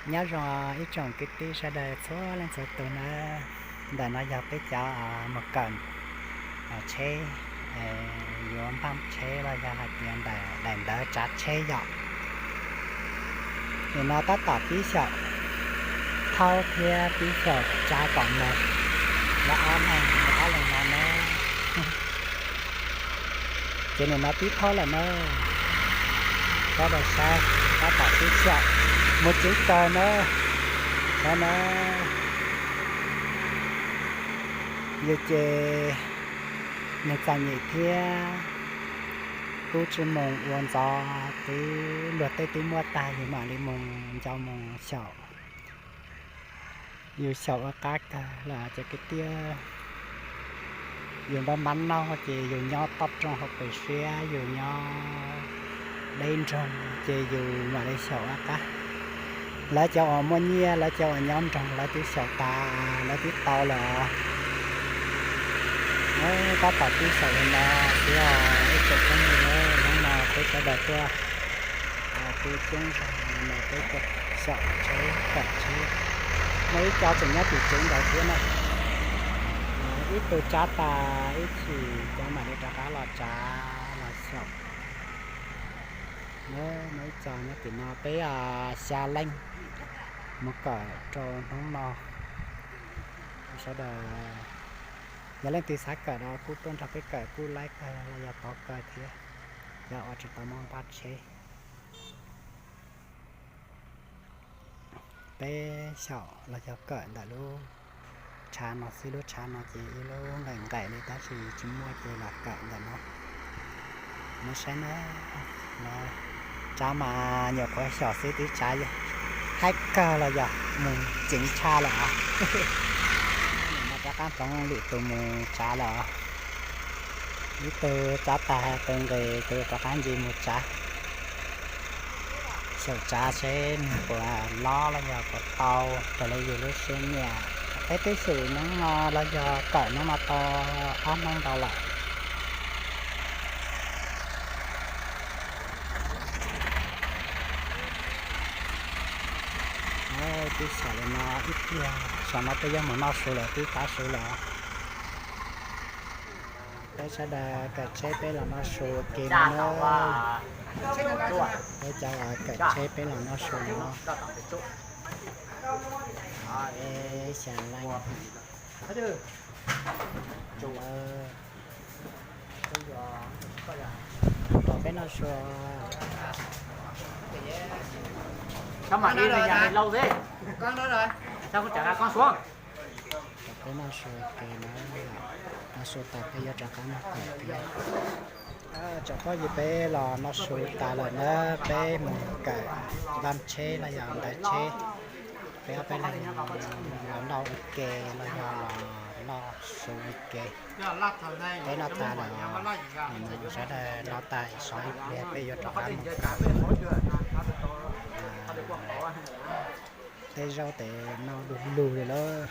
Nyob zoo ib tsoom kwv tij sawv daws txhua leej txhua tus nawb. Ntawm no yog peb cov mus kawm tsheb, yuav npaj tsheb los yog hais tias ntawm daim ntawv tsav tsheb yom. Nim no tab tom pib xyaum thaub thiab pib xyaum tsav kom mus, lawv ob leeg, lawv ob leeg no nawb. Ces nim no pib thaub lawm na, koj daws saib, tab tom pib xyaum mus tsev kawg na. Saib na, yus ces neeg txom nyem thiab kuj tsis mus ua ntxov, twb luag tej twb muaj tag yus mam li mus nco mus xyaum. Yus xyaum ua qab kawg lawm ces kwv tij, yus npaj mab noj ces yus nyob toj roob hauv pes siab, yus nyob deb nroog ces yus mam li xyaum ua qab. Lawv cov uas muaj nyiaj, lawv cov uas nyob nroog lawv twb xyaum tas, lawv twb tau lawm. Tab tom pib xyaum li no xwb os ib tsoom phooj ywg nawb. Hnub no peb sawv daws tuaj tu coob nroog no peb tuaj xyaum tsheb kawm tsheb. Muaj ib co tseem nyob tim tsev ntawd thiab na. Ib tug tsav tas ib chim cov mam li rov qab los tsav los xyaum. Muaj ib co nyob tim no peb xya leej mus kawm rau hnub no. Sawv daws yog leej twg xav kawm los kuj tuaj nrog peb kawm kuj laib kawg los yog tau kawg thiab. Cov uas tsis tau muaj npaj tsheb, peb xyaum los yog kawm ntawm lub tshav no xwb. Lub tshav no ces ib lub nqaim nqaim li tab sis tsis muaj ces los kawm ntawm no. Muab saib na, no tsav mas nyuam qhuav xyaum xwb twb tsav haib kawg los yog mus ceev tshaj lawm os. Rov qab hloov lwm tus mus tsav lawm os. Ib tug tsav tas tus nqis tus rov qab ncig mus tsav. Xyaum tsav seb nws puas lob los yog puas tau raws li yus lub siab nyiam. Peb twb xyaum hnub no los yog kawm hnub no tau ob hnub ntau lawm. Twb xyaum li no ib pliag, saum no peb yuav mus noj su lawm, twb tav su lawm. Peb sawv daws kawm tsheb peb los noj su ua ke no na. Peb cov uas kawm tsheb peb los noj su no. Peb xya leej. Peb noj su. Peb noj su ua ke na, noj su tas peb yuav rov qab mus kawm thiab. Tsoom phooj ywg, peb los noj su tas lawm na, peb mus kawm npaj tsheb los yog ntawv tsheb. Peb ob peb leeg los noj ua ke los yog los noj su ua ke. Peb noj tas lawm, sawv daws noj tas sov ib pliag peb yuav rov qab mus kawm. Tej zaub tes noj du lug li lawm.